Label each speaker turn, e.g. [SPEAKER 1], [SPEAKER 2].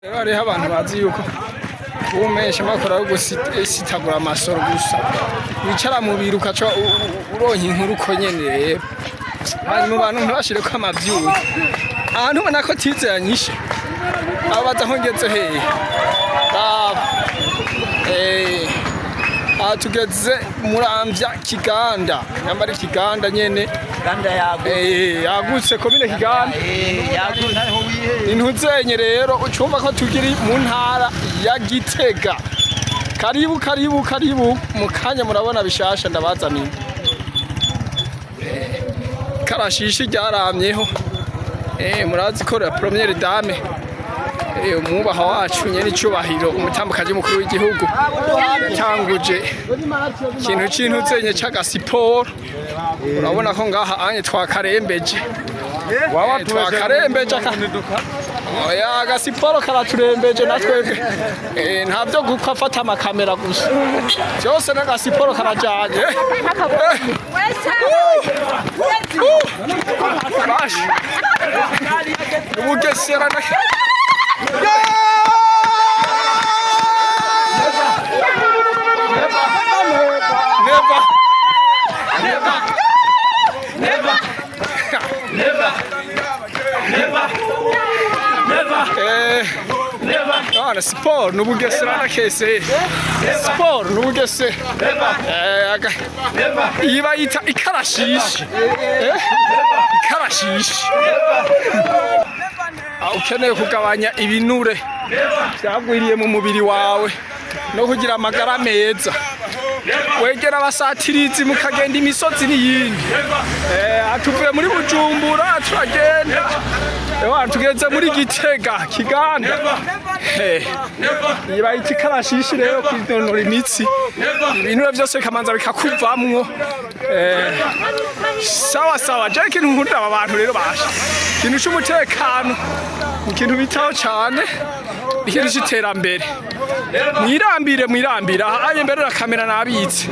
[SPEAKER 1] Rero hariho abantu bazi yuko umesha makora yo gusitagura amasoro gusa, wicara mu biro ukaca uronka inkuru uko nyene. Rero hanyuma abantu ntibashireko amavyuka ahantu ubona ko tize yanyishe. Abo baza aho ngeze hehe? Raba. Aha tugeze Muramvya Kiganda, nyamba ari Kiganda nyene.
[SPEAKER 2] Kiganda yagutse.
[SPEAKER 1] Yagutse komine Kiganda.
[SPEAKER 2] Yagutse.
[SPEAKER 1] Intuzenye rero ucumva ko tukiri mu ntara ya Gitega. Karibu, karibu, karibu. Mu kanya murabona bishasha ndabazaniye. Karashishi ryaramyeho. Murazi ko la première dame, umwubaha wacu nyene icubahiro umutambukaji mukuru w'igihugu, yatanguje ikintu c'intuzenye c'agasiporo. Urabona ko ngaha anye twakarembeje. Twakarembeje aka oya, agasiporo karaturembeje natwebwe. Nta vyo gupfa afata amakamera gusa, vyose n'agasiporo karajanye. Basha ubugesera na Never. Never. Never. Never. None siporo n'ubugesera na kese siporo n'ubugesera. Iyi bayita ikarashishi. Ikarashishi. Ah, ukeneye kugabanya ibinure byagwiriye mu mubiri wawe no kugira amagara meza, wegera abasatirizi mukagenda imisozi n'iyindi. Tuvuye muri Bujumbura turagenda. Ewa, tugeze muri Gitega Kiganda. Iyi bayita ikarashishi rero, kwinonora imitsi, ibinure byose bikamanza bikakuvamwo. Sawa sawa. Je ikintu nkundira aba bantu rero, basha ikintu c'umutekano, ikintu bitaho cane, ikintu c'iterambere. Mwirambire, mwirambire aha anye mbere na kamera nabitse.